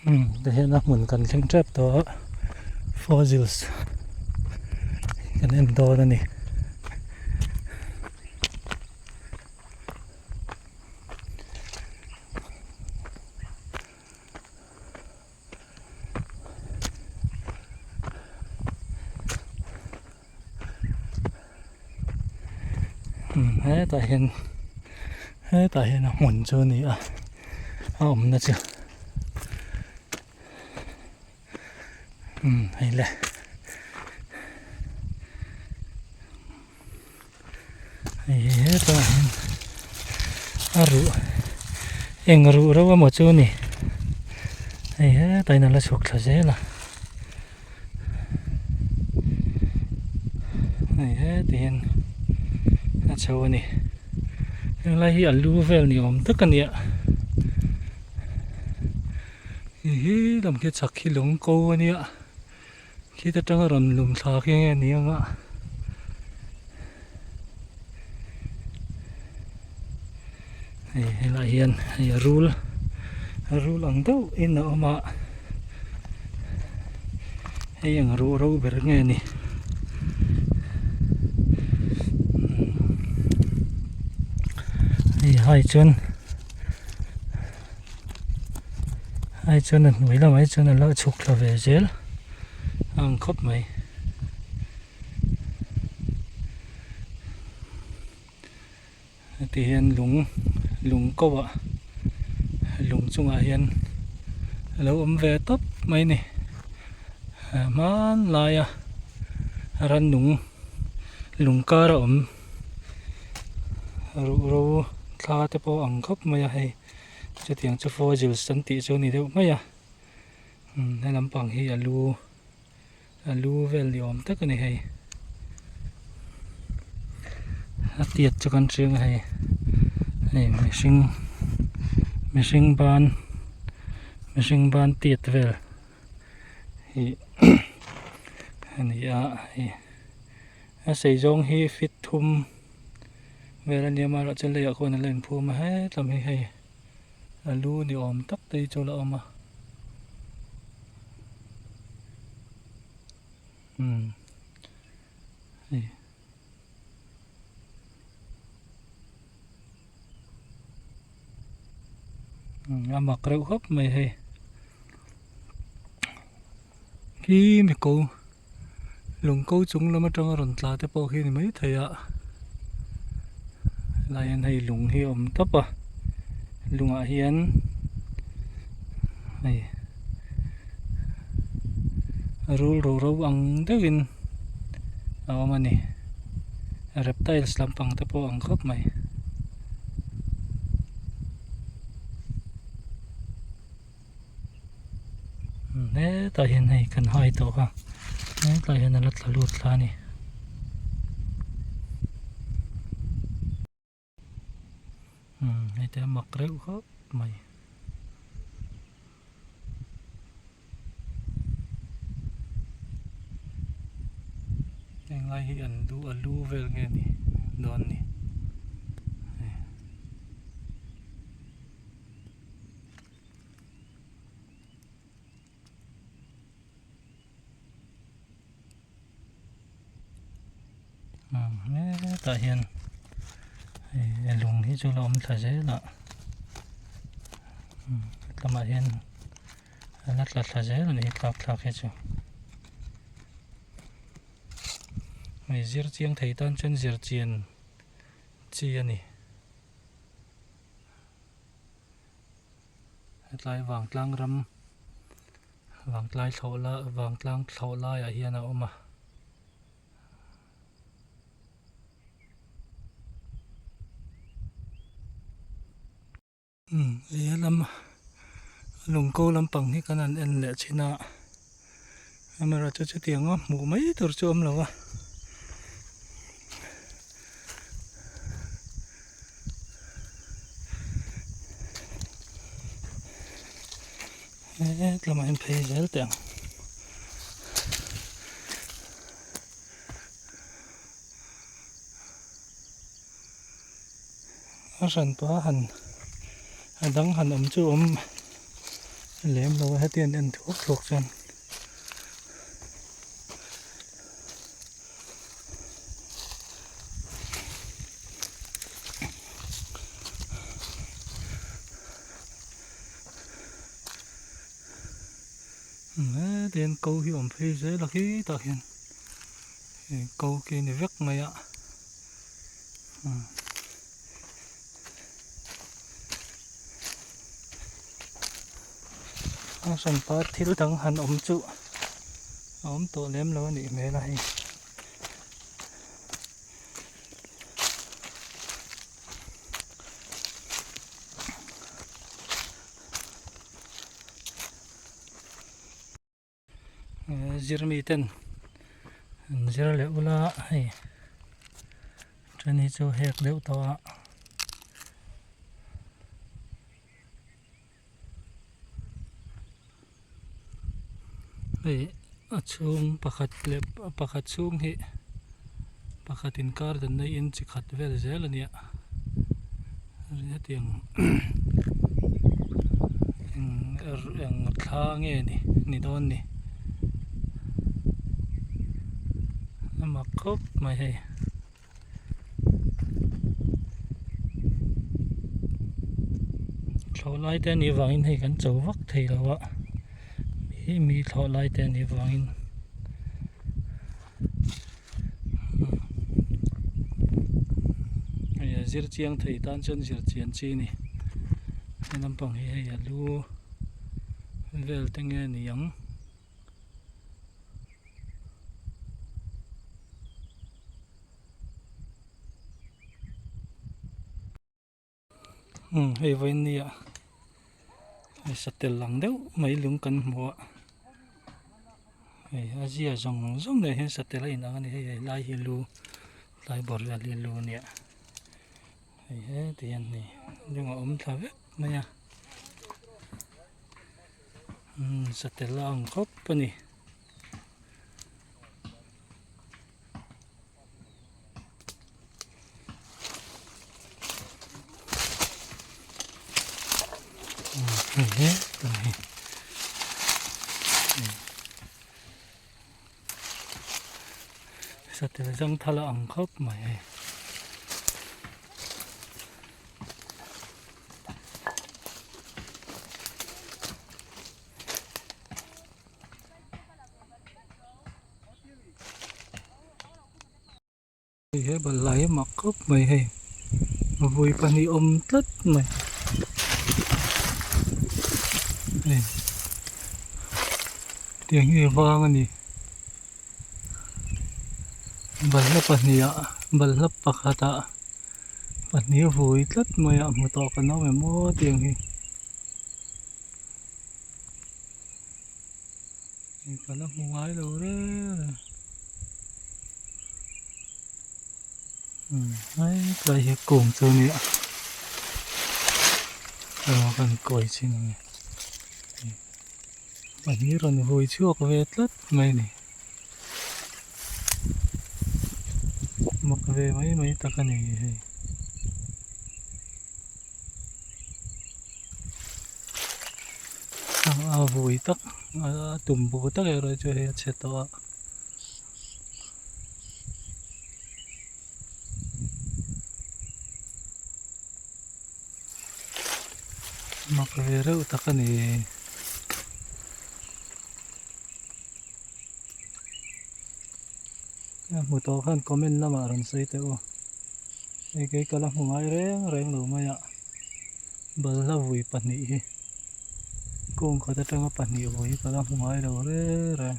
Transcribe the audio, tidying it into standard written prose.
Umm tihian a hmun kan thleng tep tawh a fossils kan en dawn a ni. Umm hetah hian hetah hian a hmun chu a ni a a awmna chu umm hei le hei hetah hian a ruh eng ruh reuh emaw chu a ni hei hetah hian a la chhuk thla zel a. Hei heti hian a chho a ni henglai hi a lu vel ni awm tak a nia hei hi lam khi chak hi lung ko a nia khita tanga rawn lum thla khi nge ni anga hei helaiah hian hei a rul a rul ang deuh in a awm a hei ang ruh ro ber nge ni hei hai chuan hai chuan a hnuai lamah hi chuan a la chhuk thla ve zel a ang khawp mai. Heti hian lung lung ko ah lung chungah hian a lo awm ve tawp mai a ni hmanlaia rannung lung kar a awm ruhro thla te pawh a ang khawp mai a hei chutiang chu fossils an tih chu a ni deuh mai a he lampang hi a lu. A lu vel ni awm tak a ni hei. A tiat chu kan hriang a hei. Hei mihring mihring ban mihring ban tiat vel hi a ni a hei a sei zawng hi feet thum vel a nia amaherawhchu leiah khuan a la inphum a hetlem hi hei a lu ni awm tak te hi chu a la awm a. Umm hei a mak reuh khawp mai hei khi mi ko lung ko chung lam atanga rawn tla te pawh khi a ni maithei a helai hian hei lung hi a awm tawp a lungah hian hei rul ro ro ang deuhin a awm a ni reptiles lampang te pawh a ang khawp mai. Hetah hian hei kan hai tawh a hetlai hian a la tla lut thla a ni. Umm hei te a mak reuh khawp mai. Henglai hi an lu a lu vel nge ni dawn ni. Hetah hian hei lung hi chu la awm thla zel a hetlamah hian a la tla thla zel a ni tlak thlak hi chu hei zir chiang thei tan chuan zir chian chi a ni. Hetlai vangtlang ram vangtlai thlawh la vangtlang thlawh laiah hian a awm a. Umm he lam lungko lampang hi kan han en leh thin a camera chu chutiang a hmuh mai tur chu a awm lo a. Hetlamah hian phei zel teh ang. A hran pah han a dang han awm chu awm Lem lo a heti an en thuak thuak chuan. Heti hian ko hi awm phei zel a khitah khian ko khi a ni vek mai a. A hranpa thil dang han awm chu a awm tawh lem lo a nih hmel a hei. Zirmi ten an zir leh ula hei then hi chu hek deuh tawh a. Hei a chhung pakhat leh pakhat chhung hi pakhat inkar dan neiin chi khat vel zel a nia hetiang eng thla nge ni ni dawn ni a mak khawp mai hei. Thlawh lai te anih vangin hei kan cho vak thei lo a mi thlawh lai te anih vangin hei a zir chiang thei tan chuan zir chian chi a ni he lampang hi hei a lu vel te nge ni ang. Umm hei vawiin nia hei satel ang deuh mai lung kan hmu a hei a zia zawng zawng nen hian satel a inang a ni hei helai hi lu tlai bawrh vel hi lu a nia hei heti hian hei lung a awm thla vek mai a. Umm satel a ang khawp a ni. Hei he tah hi satel zangthal a ang khawp mai hei. Hei he balhla hi mak khawp mai hei vui pahnih awm tlat mai hei tiang hi vang a ni balhla pahnih ah balhla pakhat ah pahnih vui tlat mai a hmu tawh kan awm em aw tiang hi. Hei ka la hmu ngai lo reng reng umm hei tlai hi kung chu a ni a aw kan kawi chin a ni pahnih rawn vui chhuak ve tlat mai a ni mak ve mai mai tak a ni hei. A vui tak a tum bu tak erawh chu hei a chhe tawh a. Mak ve reuh tak a ni. A hmu tawh khan comment lamah rawn sawi teh u. Hei kei ka la hmu ngai reng reng lo mai a. Balhla vui pahnih hi kung khat atanga pahnih vui hi ka la hmu ngai lo reng reng.